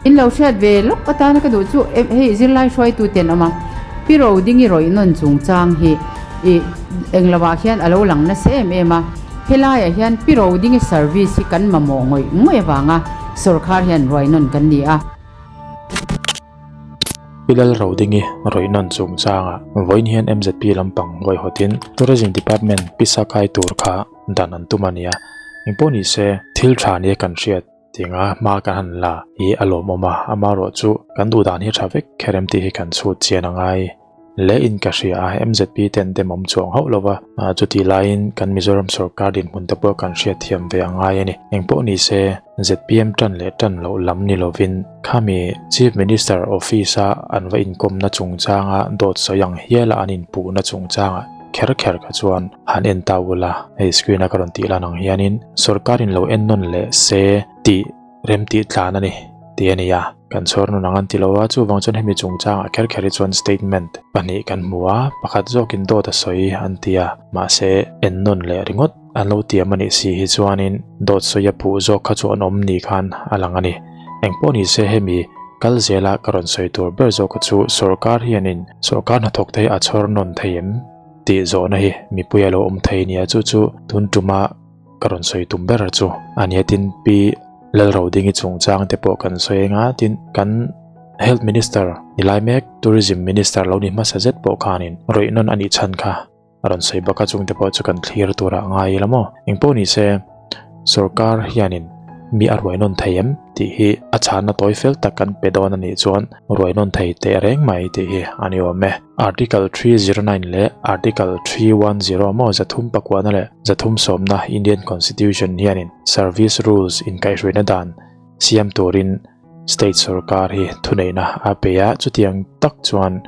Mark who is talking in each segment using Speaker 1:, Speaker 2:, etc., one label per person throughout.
Speaker 1: In lo hriat ve lawk atana ka duh chu hei zirlai hruaitu te an awm a, Pi Rodingi rawih nawn chungchang hi ih englo ah hian a lo lang nasa em em a, helaiah hian Pi Rodingi service hi kan mamawh ngawih ngawih avanga sawrkhar hian ruai nawn kan ni a.
Speaker 2: Pi Lal Rodingi rawih nawn chungchangah vawiin hian MZP lampang huaihawtin Tourism Department pisa kai tur kha dan an tum a nia, engpawh nise thil tha nia kan hriat. Tinga hma kan han la hi a lawmawm a, amaherawh chu kan duh dan hi tha vek kher em tih hi kan chhut chian a ngai hle in ka hria a, MZP ten demawm chuang hauh lo va, chutih laiin kan Mizoram sorkar dinhmun te pawh kan hriatthiam ve a ngai a ni. Engpawh ni se ZPM tan leh tan loh lam ni lovin khami Chief Minister office a an va inkawmna chungchanga dawt sawi ang hiala an inpuhna chungchangah kher kher kha chuan han en ta ula, hei screen a ka rawn tih lan ang hianin sorkarin lo en nawn leh se tih rem tih tlan a ni tih a ni a, kan chhawr nun ang an ti lo a, chuvang chuan hemi chungchangah kher kher hi chuan statement pahnih kan hmu a, pakhat zawkin dawt a sawi an ti a, mahse en nawn leh ringawt an lo tiam a nih si hi chuanin dawt sawi a puh zawk kha chu an awm ni khan a lang a ni. Engpawh ni se hemi kal zela ka rawn sawi tur ber zawk chu sorkar hianin sorkar hnathawk te hi a chhawr nawn thei em tih zawhna hi mipui a lo awm thei nia chu chu tun tuma ka rawn sawi tum ber chu a nia tin Pi Lalrodingi chungchang te pawh kan sawi eng a tin kan Health Minister ni lai mek Tourism Minister lo ni hmasa zet pawh khanin rawih nawn a nih chhan kha A rawn sawi bawk a, chungte pawh chu kan thlir turah a ngai ila maw? Engpawh ni se, sorkar hianin mi a ruai nawn thei em tih hi a chhanna tawi fel tak kan pe dawn a nih chuan ruai nawn thei teh reng mai tih hi a ni awm e. Article 309 leh Article 310 maw 309 leh 310 Indian Constitution hianin Service Rules inkaihhruaina dan siam turin State sorkar hi thuneihna a pe a, chutiang tak chuan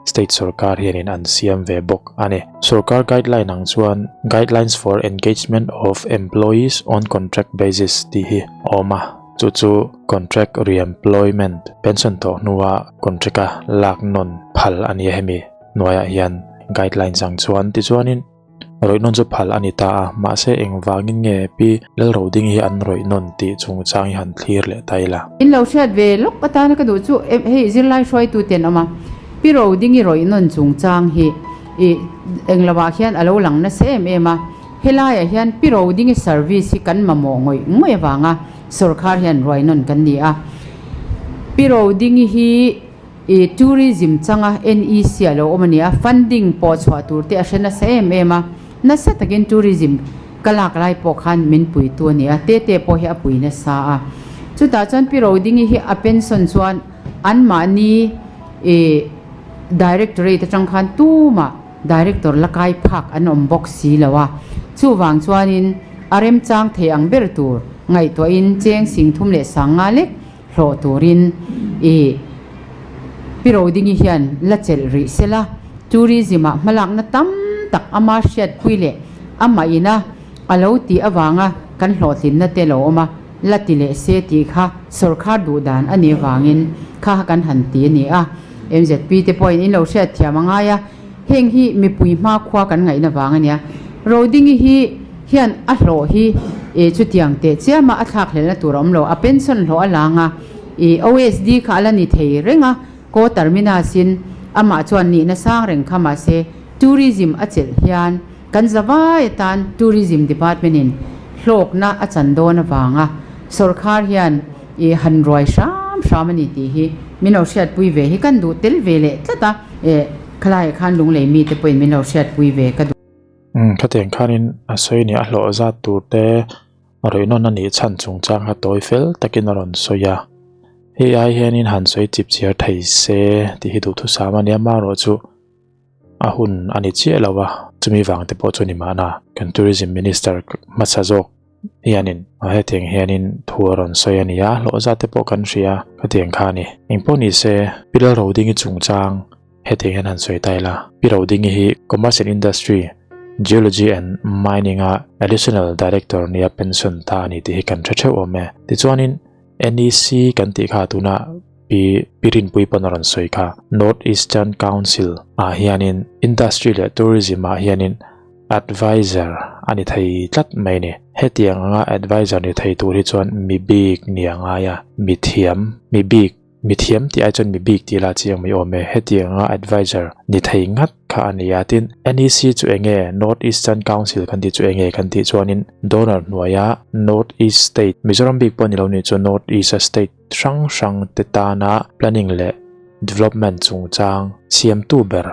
Speaker 2: State sorkar hianin an siam ve bawk a ni. Sorkar guideline ang chuan Guidelines for Engagement of Employees on Contract Basis tih hi a awm a, chu chu contract re-employment, pension tawh hnua contract-a lak nawn phal a ni a hemi hnuaiah hian guidelines ang chuan. Tichuanin. Rawih nawn chu phal a ni ta a, mahse engvangin nge Pi Lalroding hi an rawih nawn tih chungchang hi han thlir leh ta ila.
Speaker 1: In lo hriat ve lawk atana ka duh chu hei zirlai hruaitu te an awm a, Pi Rodingi rawih nawn chungchang hi ih englo ah hian a lo lang nasa em em a, helaiah hian Pi Rodingi service hi kan mamawh ngawih ngawih avanga sawrkhar hian ruai nawn kan ni a, Pi Rodingi hi. I tourism changa NEC a lo awm a ni a, funding pawh chhuah tur te a hre nasa em em a, nasa takin tourism ka lak lai pawh khan min puitu a ni a, tete pawh hi a pui nasa a. Chutah chuan Pi Rodingi hi a pension chuan anmahni i directorate atang khan tumah director la kai phak an awm bawk si lo a, chuvang chuanin a remchang thei ang ber tur ngaihtuahin cheng 35 lek hlawh turin i Pi Rodingi hian la chelh rih se la, tourism-ah hmalakna tam tak ama hriatpui leh amah ina a lo tih avanga kan hlawhtlinna te lo awm a, la ti leh se tih kha sawrkhar duh dan a nih avangin kha kan han ti a ni a. MZP te pawhin in lo hriatthiam a ngai a, heng hi mipui hmakhua kan ngaihna vang a nia. Rodingi hi hian a hlawh hi e chutiang teh chiama a thlak hlelna tur a awm lo, a pension hlawh a lang a, e OSD kha a la ni thei reng a, ko terminus in amah chuan nihna sang reng kha mahse tourism a chelh hian kan zavai atan tourism department in hlawkna a chan dawn avanga sawrkhar hian e han ruai hram hram a ni tih hi min lo hriatpui ve hi kan duh tel ve leh tlat a, e khalaiah khan lunglei mite pawhin min lo hriatpui ve ka duh.
Speaker 2: Umm khatiang khanin a sawi nia a hlawh zat tur te rawih nawn a nih chhan chungchang kha tawi fel takin a rawn sawi a, hei ai hianin han sawi chip chhiar thei se tih hi duhthusam a nia marawh chu a hun a ni chiah lo a, chumi vang te pawh chu ni mahna kan tourism minister hmasa zawk hianin hetiang hianin thu a rawn sawi a ni a, hlawh zat te pawh kan hria khatiang kha a ni. Engpawh ni se Pi Lalrodingi chungchang Hetiang hian han sawi ta ila, Pi Rodingi hi Commerce and Industry, Geology and Mining a Additional Director nia pension ta a ni tih hi kan hre theuh awm e. Tichuanin NEC kan tih kha tuna Pi Pi Rinpui pawn a rawn sawi kha North Eastern Council ah hianin Industry leh Tourism ah hianin Adviser a ni thei tlat mai ni. Hetiang anga adviser ni thei tur hi chuan mi bik ni a ngai a, mi thiam, mi bik, mi thiam tih ai chuan mi bik tih lah chiang mai awm e. Hetiang anga adviser ni thei ngat kha a ni a. Tin, NEC chu eng nge, North Eastern Council kan tih chu eng nge kan tih chuanin donor hnuaia North East State, Mizoram bik pawh ni lo ni chu North East-a state hrang hrang te tana planning leh development chungchang siamtu ber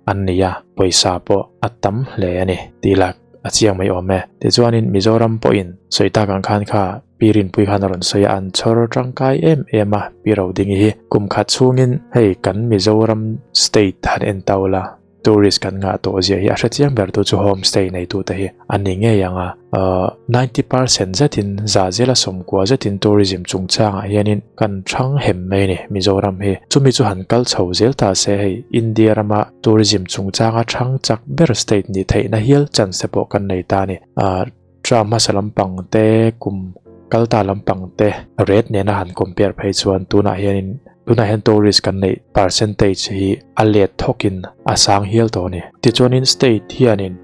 Speaker 2: an ni a, pawisa pawh a tam hle a ni tih lah a chiang mai awm e. Tichuanin Mizoram pawhin sawi tak ang khan kha Pi Rinpui khan a rawn sawi a, an chhawr tangkai em em a Pi Rodingi hi. Kum khat chhungin hei kan Mizoram state han en tau la, tourist kan ngah tawh zia hi a hre chiang ber tu chu homestay neitute hi a ni ngei ang a. 90% zetin za zela sawmkua zetin tourism chungchangah hianin kan thang hem mai a ni Mizoram hi. Chumi chu han kal chho zel ta se hei India rama tourism chungchanga thang chak ber state ni theihna hial chance te pawh kan nei ta a ni. Term hmasa lampang te kum kal ta lampang te rate nena han compare phei chuan tunah hianin tunah hian tourist kan neih percentage hi a let thawkin a sang hial tawh a ni. Tichuanin state hianin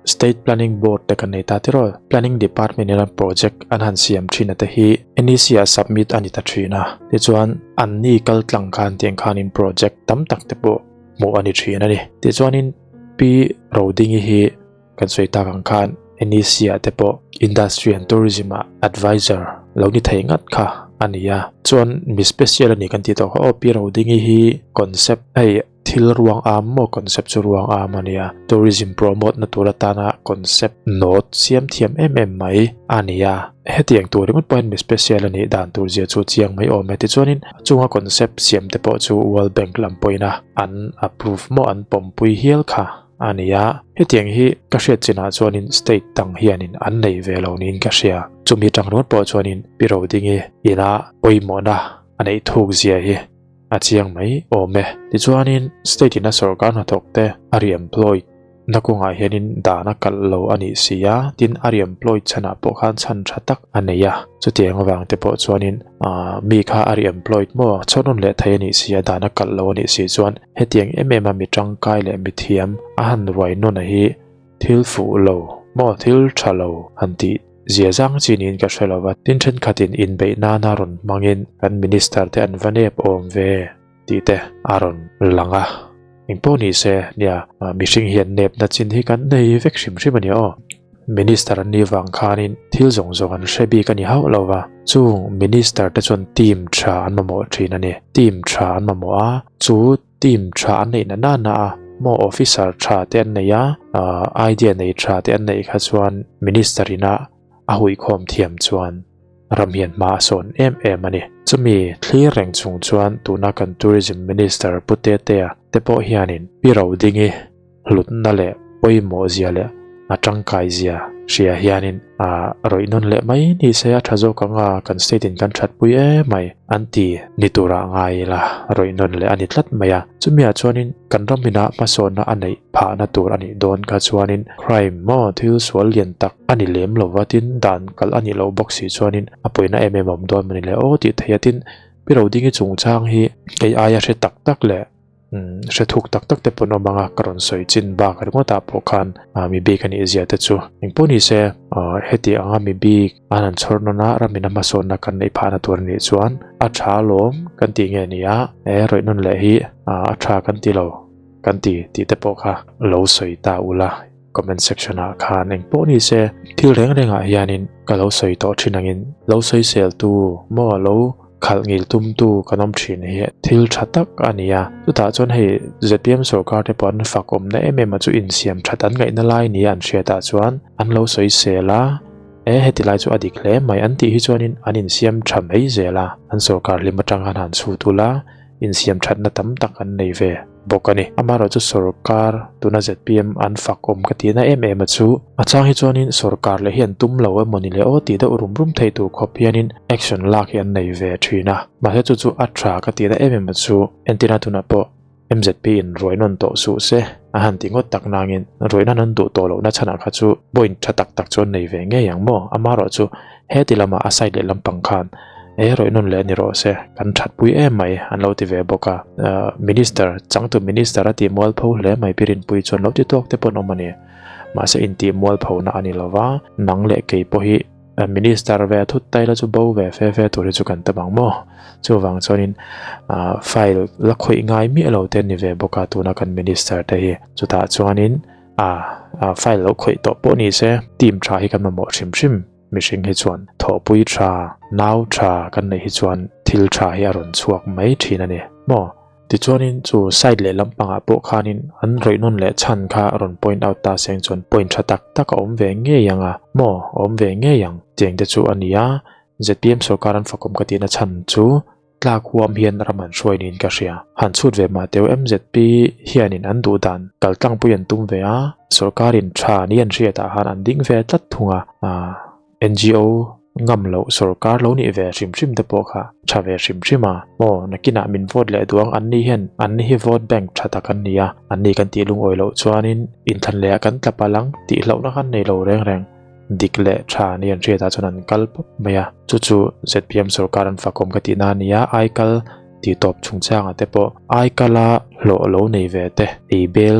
Speaker 2: State Planning Board te kan nei ta tiraw? Planning Department in an project an han siam thin a te hi NEC ah submit a ni ta thin a. Tichuan anni kal tlang khan tiang khanin project tam tak te pawh hmuh a ni thin a ni. Tichuanin Pi Rodingi hi kan sawi tak ang khan NEC ah te pawh Industry and Tourism ah advisor lo ni thei ngat kha a ni a. Chuan mi special a ni kan tih tawh kha aw Pi Rodingi hi concept hei Thil ruang am maw concept chu ruang am a nia. Tourism promote na tur atana concept note siam thiam em em mai a nia. Hetiang tur ringawt pawhin mi special a nih dan tur zia chu chiang mai awm e. Tichuanin a chunga concept siam te pawh chu World Bank lam pawhin a an approve maw an pawmpui hial kha a nia. Hetiang hi ka hriat chinah chuanin state dang hianin an nei ve lo niin ka hria. Chumi tang ringawt pawh chuanin Pi Rodingi ina pawimawhna a neih thuk zia hi A chiang mai awm e. Tichuanin state in a sorkar hnathawk te a re-employed na kawngah hianin dan a kalh lo a nih si a, tin a re-employed chhanah pawh khan chhan tha tak a nei a. Chutiang avang te pawh chuanin mi kha a re-employed maw chhawn leh thei a nih si a, dan a kalh lo a nih si chuan hetiang em em a mi tangkai leh mi thiam a han ruai nawn a hi thil fuh lo maw thil tha lo han tih Zia zang chi niin ka hre lo va, tin thenkhatin inbeih nana rawn hmangin kan minister te an va nep awm ve tih te a rawn lang a. Engpawh ni se, nia, mihring hian nepna chin hi kan nei vek hrim hrim a nia aw. Minister an nih vang khanin thil zawng zawng an hre bik a ni hauh lo va, chung minister te chuan team tha an mamawh thin a ni. Team tha an mamawh a, chu team tha an neih na nana a, maw officer tha te an nei a, idea nei tha te an neih kha chuan minister ina a huikhawm thiam chuan ram hian hma a sawn em em a ni. Chumi thlir reng chung chuan tuna kan tourism minister Pu Tetea te pawh hianin Pi Rodingi hlutna leh pawimawh zia leh a tangkai zia hria hianin a rawih nawn leh mai ni se a tha zawk ang a, kan state in kan that pui em mai an ti ni turah ngai ila rawih nawn leh a ni tlat mai a. Chumiah chuanin kan ram ina hmasawnna a neih phahna tur a nih dawn kha chuanin crime maw thil sual lian tak a ni lem lo va tin dan kalh a nih loh bawk si chuanin a pawina em em a awm dawn mawni le aw tih theih a tin Pi Rodingi chungchang hi kei aia hre tak tak leh Hre thuk tak tak te pawn awm anga ka rawn sawi chin bak ringawt ah pawh khan mi bik a nih zia te chu engpawh ni se heti anga mi bik an han chhawr nawn a ramin a hmasawnna kan neih phahna tur a nih chuan a tha alawm kan tih nge ni a he rawih nawn leh hi a tha kan ti lo kan ti tih te pawh kha lo sawi ta ula comment section ah khan engpawh ni se thil reng reng ah hianin ka lo sawi tawh thin angin lo sawisel tu maw lo Khalh ngil tumtu kan awm thin hi thil tha tak a ni a, chutah chuan hei zpm sorkar te pawh an fak awmna em em a chu insiam that an ngaihna lai nia an hriatah chuan an lo sawisel a, e heti lai chu a dik hle mai an tih hi chuanin an insiam tha mai zel a, an sorkar hlim atang khan han chhut ula insiam thatna tam tak an nei ve. bawk a ni. Amaherawhchu sorkar tuna zpm an fak awm ka tihna em em a chu a chang hi chuanin sorkar leh hi an tum lo emawni le aw tih deuh rum rum theih tur khawp hianin action lak hi an nei ve thin a. Mahse chu chu a tha ka tihna em em a chu entirna tunah pawh mzp in ruai nawn tawh suh se a han ti ngawt tak nangin ruai nan an duh tawh lohna chhanah kha chu point tha tak tak chu an nei ve ngei ang maw? Amaherawhchu Heti lamah a side leh lampang khan e rawih nawn leh a ni rawh se, kan thatpui em mai an lo ti ve bawk a. Minister, changtu minister a tih mualpho hle mai Pi Rinpui chuan lo ti tawk te pawh an awm a ni. Mahse intih mualphona a ni lo va, nang leh kei pawh hi Minister ve thut tai la chu bo ve fe fe tur hi chu kan tam ang maw? Chuvang chuanin file la khawih ngai miah lo te an ni ve bawk a tuna kan Minister te hi. Chutah chuanin file lo khawih tawh pawh ni se team tha hi kan mamawh hrim hrim mihring hi chuan thawhpui tha, nau tha kan neih hi chuan thil tha hi a rawn chhuak mai thin a ni maw? Tichuanin chu side leh lampangah pawh khanin an rawih nawn leh chhan kha rawn point out ta seng chuan point tha tak tak a awm ve ngei ang a, maw a awm ve ngei ang tiang te chu a ni a, zpm sorkar an fakawm ka tihna chhan chu tlak huam hian ram an hruai niin ka hria. Han chhut ve mah teu mzp hianin an duh dan kal tlangpui an tum ve a, sorkarin tha ni an hriatah khan an ding ve tlat thung a, NGO ngam loh sorkar lo nih ve hrim hrim te pawh kha tha ve hrim hrim a, maw nakinah min vote leh duang an ni hian an ni hi vote bank tha tak an ni a, an ni kan tih lungawi loh chuanin inthlan leh ah kan tla palh ang tih hlauhna khan nei lo reng reng dik leh tha ni an hriatah chuan an kal pawp mai a, chu chu zpm sorkar an fakawm ka tihna a ni a, aikal tih tawp chungchangah te pawh aikala hlawh lo nei ve te ei bel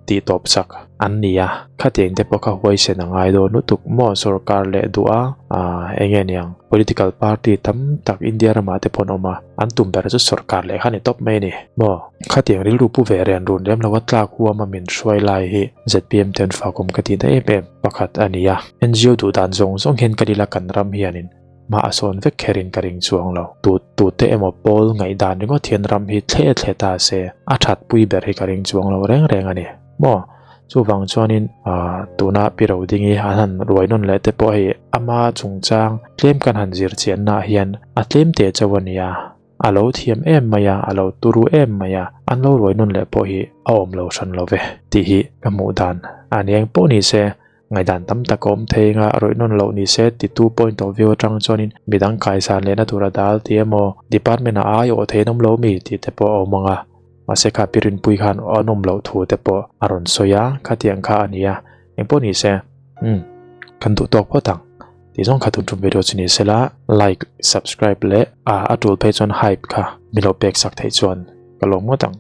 Speaker 2: tih tawp chak an ni a, khatiang te pawh kha huaisen a ngai dawn lutuk maw sorkar leh duh a, aah eng nge niang political party tam tak India ramah te pawh an awm a, an tum ber chu sorkar leh kha ni tawp mai a ni maw. Khatiang rilru pu ve rian run lem lo a tlak huam a min hruai lai hi zpm te an fakawm ka tihna em em pakhat a ni a, NGO duh dan zawng zawng hian kan ila kan ram hianin Hma a sawn vek kherin ka ring chuang lo. Tu tute emaw pawl ngaihdan ringawt hian ram hi thle thle ta se, a that pui ber hi ka ring chuang lo reng reng a ni. Maw? Chuvang chuanin tuna Pi Rodingi an han ruai nawn leh te pawh hei ama chungchang tlem kan han zir chiannaah hian a tlem teh chauh a nia. A lo thiam em mai a, a lo turu em mai a, an lo ruai nawn leh pawh hi a awm lo hran lo ve tih hi ka hmuh dan a ni eng pawh ni se. Ngaihdan tam tak a awm thei anga rawih nawn loh ni se titu point of view atang chuanin midang kaisan lehna tur a dal tih emaw department ah a aiawh thei an awm lo mi tih te pawh a awm ang a, mahse kha pi Rinpui khan an awm loh thu te pawh a rawn sawi a, khatiang kha a ni a, engpawh ni se umm kan duh tawk phawt ang tih zawng kha tun tum video chu ni sela like, subscribe leh a a tul phei chuan hype kha min lo pek sak theih chuan ka lawm ngawt ang.